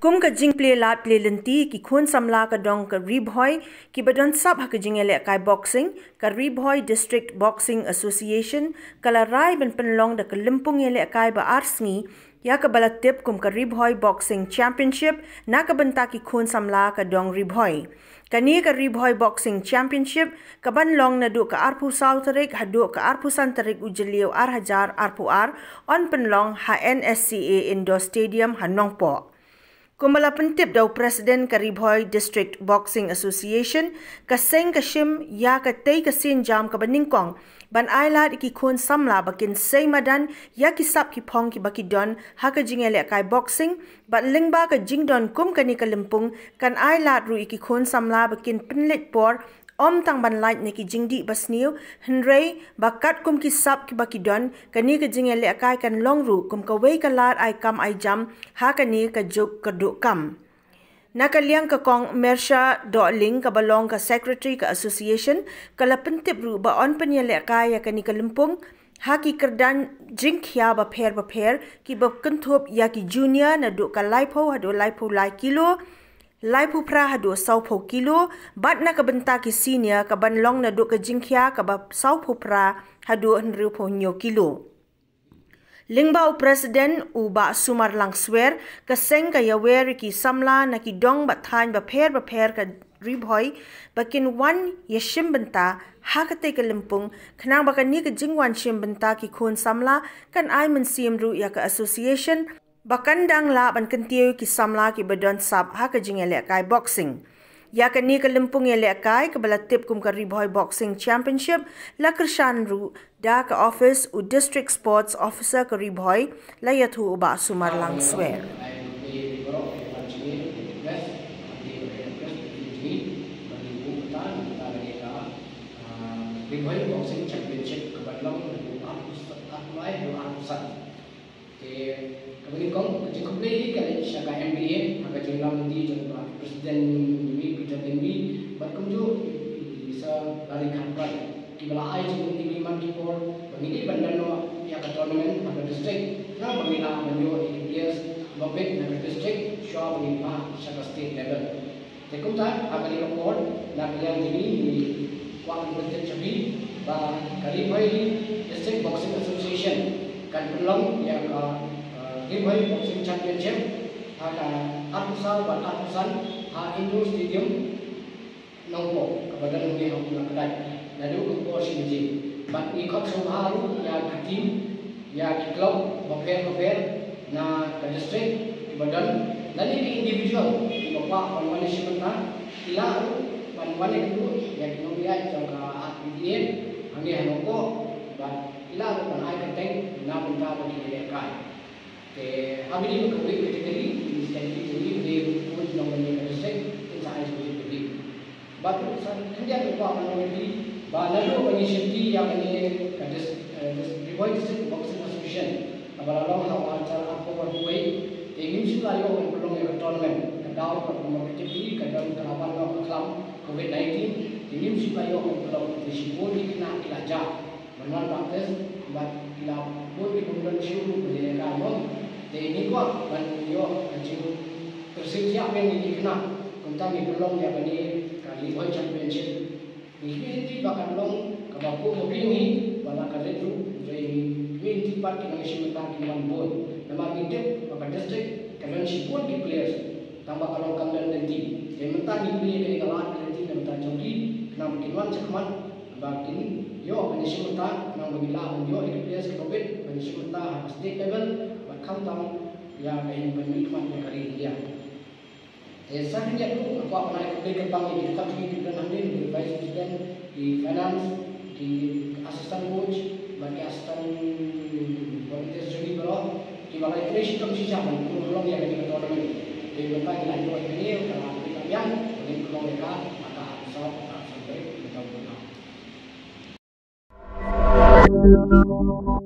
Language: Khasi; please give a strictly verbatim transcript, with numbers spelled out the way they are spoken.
Kum ka jingplie lad plie lynti ki khun samla ka dong ka Ri Bhoi kiba don sap ha ka jingïalehkai boxing, ka Ri Bhoi District Boxing Association ka la rai ban pynlong da ka lympung ïalehkai ba ar sngi ïa kaba la tip kum ka Ri Bhoi Boxing Championship na ka bynta ki khun samla ka dong Ri Bhoi. Kane ka Ri Bhoi Boxing Championship ka ban long naduh ka arphew saw tarik haduh ka arphew san tarik u Jylliew ar hajar arphew ar, yn pynlong ha N S C A Indoor Stadium ha Nongpoh. Kumba la pyntip da u President ka Ri Bhoi District Boxing Association, ka seng ka shim ïa katei ka sienjam kaba nyngkong ban ai lad ïa ki khun samla ba kin sei madan ïa ki sap ki phong kiba ki don ha ka jingïalehkai boxing, bad lyngba ka jingdon kum kane ka lympung kan ai lad ruh ïa ki khun samla ba kin pynleit por, ym tang ban lait na ki jingdih basniew, hynrei ba katkum ki sap kiba ki don, kane ka jingïalehkai kan long ruh kum kawei ka lad ai kam ai jam ha kane ka juk kyrduh kam. Na ka liang ka Kong Mersha Dohling kaba long ka Secretary ka Association ka la pyntip ruh ba yn pynïalehkai ïa kane ka lympung ha ki kyrdan jingkhia bapher bapher kiba kynthup ïa ki junior naduh ka laiphew haduh laiphew lai kilo, laiphew phra haduh sawphew kilo, bad na ka bynta ki senior ka ban long naduh ka jingkhia kaba sawphew phra haduh hynriewphew hynñiew kilo. Lyngba u President u Bah Sumar Langswer, ka seng ka ïawer ïa ki samla na ki dong bad thaiñ bapher bapher ka Ri Bhoi ba kin wan ïashim bynta ha katei ka lympung, khnang ba kane ka jingwan shim bynta ki khun samla kan ai mynsiem ruh ïa ka association ba kan dang lah ban kyntiew ki samla kiba don sap ha ka jingïalehkai boxing. Ïa kane ka lympung ïalehkai kaba la tip kum ka Ri Bhoi Boxing Championship la kyrshan ruh da ka office u District Sports Officer ka Ri Bhoi, la ïathuh u Bah Sumar Langswer. Ri Bhoi Boxing Championship kaba long ha July, ha July. Te kaba nyngkong ka jingkhublei ka leit sha ka M D A ha ka jingïalam lynti jong ka President Peter Lyngby bad kumjuh i Sir Larry Kharpran kiba la ai jingmut ïa ngi man ki por ba ngi dei ban don noh ïa ka tournament ha ka district, khnang ba ngi lah ban ïoh ïa ki players ba bit na ka district shuwa ba ngin phah sha ka state level. Te kumta ha kane ka por na ka liang jong ngi ngi kwah ban pyntip sha phi ba ka Ri Bhoi District Boxing Association kan pynlong ïa ka, uh, Ri Bhoi Boxing Championship ha ka arphew saw bad arphew san ha Indoor Stadium Nongpoh kaba don hangne ha Umnakdai naduh ka por shi baje. Bad ngi khot sngewbha ruh ïa ka team, ïa ki club bapher bapher na ka district kiba don, lane ki individual kiba kwah ban wan ïashim bynta, ki lah ruh ban wan ïakynduh ïa ki nongïaid jong ka R P D A hangne ha Nongpoh, bad ki lah ruh ban ai kyrteng na bynta ba kin ïalehkai. Te ha kine ki category, ki category jong ngi ki dei ruh ki nongïaid ka district, kin sa ai jingmut ïa ki. Bad ruh sa khyndiat ruh kwah ban ong ïa phi ba naduh ba ngi shimti ïa kane ka dis-, eh, dis-, Ri Bhoi District Boxing Association kaba la long ha u ar hajar arphew arphew wei, te ngim shym la ïoh ban pynlong ïa ka tournament. Ka daw kaba ka category ka don ka la wan noh ka khlam covid nineteen, te ngim shym la ïoh ban pynlong. Te shibun ki khynnah ki la jah ban wan practice, bad ki la bun ki bym don shuh ruh ban ïalehkai, mo. Te ngi kwah ban ïoh ka jingkyrsiew thiah biang ïa ki khynnah. Kumta ngi pynlong ïa kane ka Ri Bhoi Championship. Ngi kyrmen hi ba kan long kaba khublei ïa ngi, ba la ka rit ruh, hynrei ngi kyrmen hi pat ki nongïashim bynta kin wan bun. Namar ngi tip ba ka district ka don shibun ki players, tang ba ka long kam don lynti. Te mynta ngi plie ïa kane ka lad ka lynti na bynta jong ki, khnang ba kin wan shakhmat, ba kin ïoh ban ïashim bynta, khnang ba ngin lah ban ïoh ïa ki players kiba bit ban ïashim bynta ha ka state level, bad khamtam ïa ka ban mihkhmat ïa ka ri India. Te sa khyndiat ruh nga kwah ban ai khublei kyrpang ïa ki dkhot jong ngi kiba don hangne, ki Vice President, ki Finance, ki Assistant Coach bad ki Assistant Volunteers jong ngi baroh kiba la ïatrei shitom shisha ban pynlong ïa kane ka tournament. Te mynta ngi la ïoh ïa kane, ka la pynlong ïa ka, ngin pynlong ïa ka ha ka arphew saw, arphew san tarik mynta u Naiwieng.